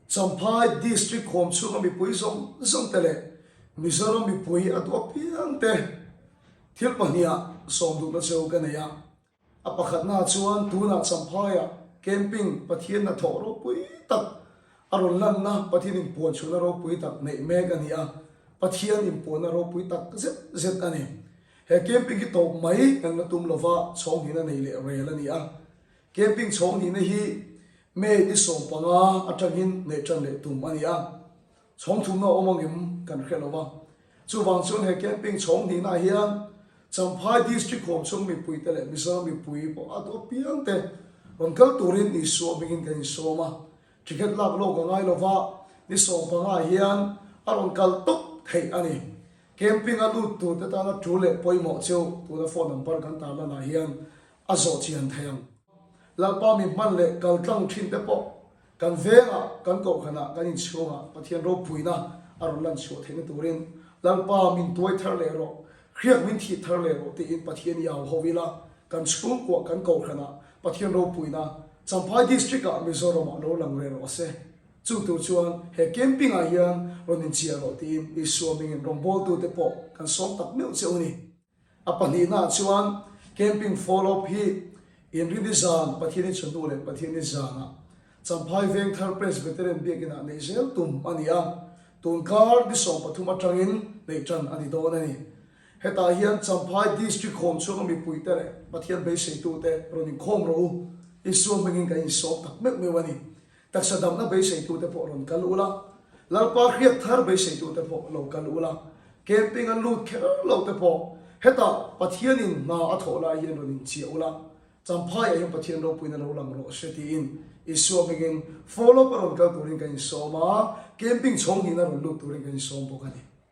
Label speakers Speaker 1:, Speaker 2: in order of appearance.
Speaker 1: Champhai District huam chhunga mipui zawng zawng te leh Mizoram mipui a duh apiang te thil pahniha sawm duhna cheu ka nei a. A pakhatna chuan tunah Champhaiah camping Pathian hnathawh ropui tak a rawn lanna Pathian inpuan chhuahna ropui tak neih mek a ni a, Pathian inpuanna ropui tak zet zet a ni. He camping hi tawp mai kan la tum lova chhawng hnihna nei leh rel a ni a. Camping chhawng hnihna hi May ni 15 atangin neih tan leh tum a ni a. Chhawng thumna a awm angem kan hre lo va. Chuvang chuan he camping chhawng hnihnaah hian Champhai District huam chhung mipuite leh Mizoram mipui pawh a duh apiang te rawn kal turin Isua hmingin kan insawm a. Ticket lak lawk a ngai lo va, ni 15 hian a rawn kal tawp theih a ni. Camping a lut tur te tana tul leh pawimawh chu tuna phone number kan tarlanah hian a zawh chian thei ang. Lalpa mi hman leh kal tlang thin te pawh kan vengah, kan kohhranah, kan inchhungah Pathian ropuina a rawn lan chhuah theihna turin Lalpa min tuai thar leh rawh, hriak min thih thar leh rawh tiin Pathian i au ho ila, kan chhungkuah, kan kohhranah Pathian ropuina Champhai District-ah Mizoramah lo lang reh rawh se. Chu tur chuan he camping-ah hian rawn inchiah rawh tiin Isua hmingin rawngbawltute pawh kan sawm tak meuh che u ni. A pahnihnaah chuan camping follow-up hi Inrini zan, Pathiani chhunnu leh Pathiani zanah Champhai Vengthar Presbyterian Biakinah neih zel tum a ni a, tunkar ni 13 atangin neih tan a ni dawn a ni. Hetah hian Champhai District khawm chhunga mipuite leh Pathian beiseitute rawn inkhawm rawh u, Isua hmingin kan insawm tak meuh meuh a ni. Taksa damna beiseitute pawh rawn kal ula, Lalpa hriat thar beiseitute pawh lo kal ula, camping a lut kher lo te pawh hetah Pathianin hna a thawh lai hian rawn inchiah ula, Champhaiah hian Pathian ropuina lo lang rawh se tiin Isua hmingin follow up a rawn kal turin kan insawm a, camping chhawng hnihna rawn lut turin kan insawm bawk a ni.